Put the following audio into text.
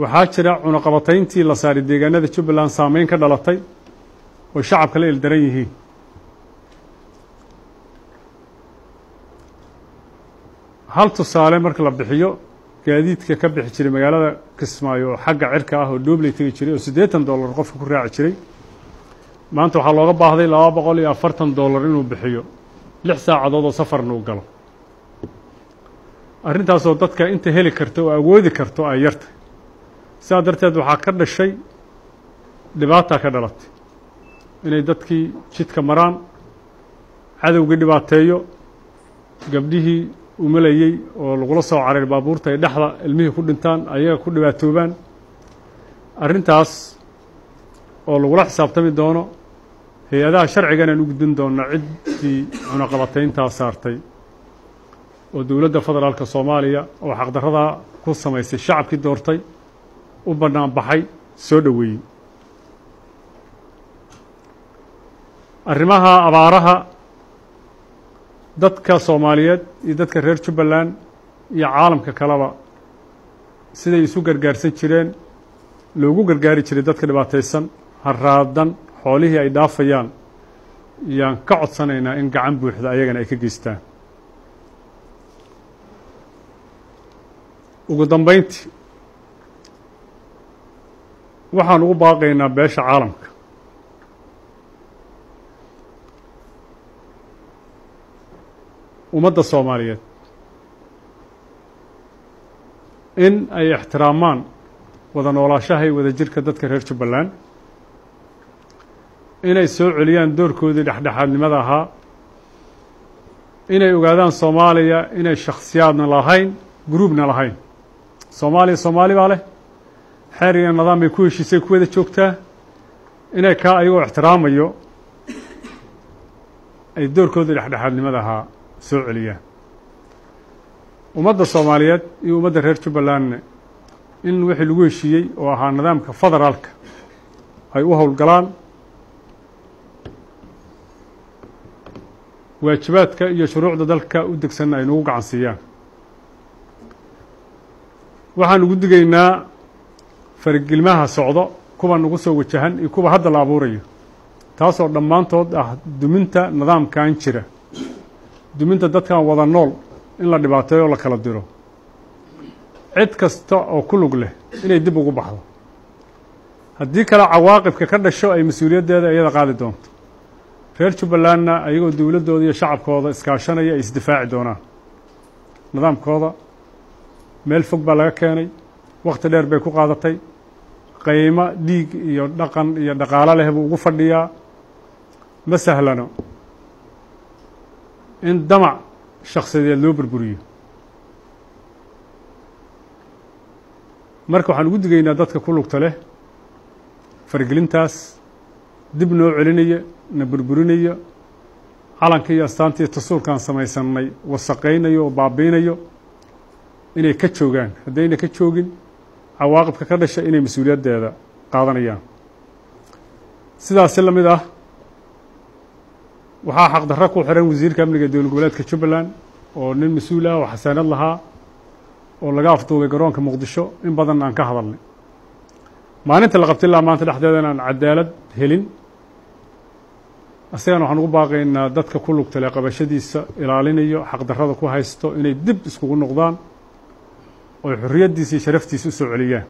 Waxaa jira cunaqabatayntii la saaray deegaanada Jubbaland saameyn ka dhalatay oo shacabka la ildaran yihiin. Hal tusaale marka la bixiyo, gaadiidka ka bixi jiray magaalada Kismaayo oo xagga cirka ah oo Dhobley tegi jiray oo $80 qofka ku raaci jiray, maanta waxaa looga baahday $240 inuu bixiyo, 6 saacadood oo safarna uu galo. Arrintaasoo dadka inta heli karta oo awoodi karto ay yartay. Sidaa darteed waxaa ka dhashay dhibaata ka dhalatay inay dadkii jidka maraan, cadowgii dhibaateeyo, gabdhihii umalayey oo lagula soo cararay baabuurta ay dhexda ilmihii ku dhintaan, ayaga ku dhibaatoobaan. Arrintaas oo lagula xisaabtami doono hay-adaha sharcigan aan u gudbin doona ciddii cunaqabatayntaa saartay oo dowladda federaalka Soomaaliya oo xaqdarradaa ku samaysay shacabkii doortay u bannaan baxay soo dhoweeyey. Arrimaha abaaraha dadka Soomaaliyeed iyo dadka reer Jubbaland iyo caalamka kaleba siday isu gargaarsan jireen loogu gargaari jiray dadka dhibaataysan haraadan xoolihii ay dhaafayaan, yaan ka codsanaynaa in gacan buuxda ayagana ay ka geystaan. Ugu dambeyntii waxaan ugu baaqaynaa beesha caalamka ummadda Soomaaliyeed in ay ixtiraamaan wada noolaashaha iyo wada jirka dadka reer Jubbaland, inay soo celiyaan doorkoodii dhexdhexaadnimada ahaa, inay ogaadaan Soomaaliya inay shakhsiyaadna lahayn, gruubna lahayn. Soomaaliya Soomaali baa leh, xeer iyo nidaam bay ku heshiisay ku wada joogtaa. Inay kaa ayagoo ixtiraamayo ay doorkoodii dhexdhexaadnimada ahaa soo celiyaan. Ummadda Soomaaliyeed iyo ummadda reer Jubbalandna in wixii lagu heshiiyey oo ahaa nidaamka federaalka ay u howlgalaan, waajibaadka iyo shuruucda dalka u degsanna ay nagu gacan siiyaan. Waxaan ugu digaynaa faragelmaha socdo, kuwa nagu soo wajahan iyo kuwa hadda la abuurayo, taasoo dhammaantood ah duminta nidaamkan jira, duminta dadkan wada nool in la dhibaateeyo oo la kala diro. Cid kasta oo ku lug leh inay dib ugu baxdo, haddii kale cawaaqibka ka dhasho ay mas-uuliyaddeeda iyada qaadi doonto. Reer Jubbalandna ayagoo dowladdooda iyo shacabkooda iskaashanaya ay isdifaaci doonaan. Nidaamkooda meel fog baa laga keenay, wakhti dheer bay ku qaadatay, qiimo dhiig iyo dhaqan iyo dhaqaalo leh buu ugu fadhiyaa. Ma sahlano in damac shakhsiyadeed loo burburiyo. Marka waxaan ugu digaynaa dadka ku lugta leh faragelintaas dib noo celinaya, na burburinaya, calanka iyo astaanta iyo tasuurkaan samaysannay wasaqaynayo oo baabiinayo, inay ka joogaan. Haddayna ka joogin, cawaaqibka ka dhasha inay mas-uuliyaddeeda qaadanayaan. Sidaasi la mid ah waxaa xaqdarro ku xiran wasiirka amniga dowlad goboleedka Jubbaland oo nin mas-uul ah oo xasaanad lahaa oo laga afduubay garoonka Muqdisho. In badan aan ka hadalnay maalinta la qabtay ilaa maanta dhexdeeda aan cadaalad helin. Asagana waxaan ugu baaqaynaa dadka ku lugta leh qabashadiisa ilaalinayo xaqdarrada ku haysto inay dib iskugu noqdaan oo xorriyaddiisa iyo sharaftiisa u soo celiyaan.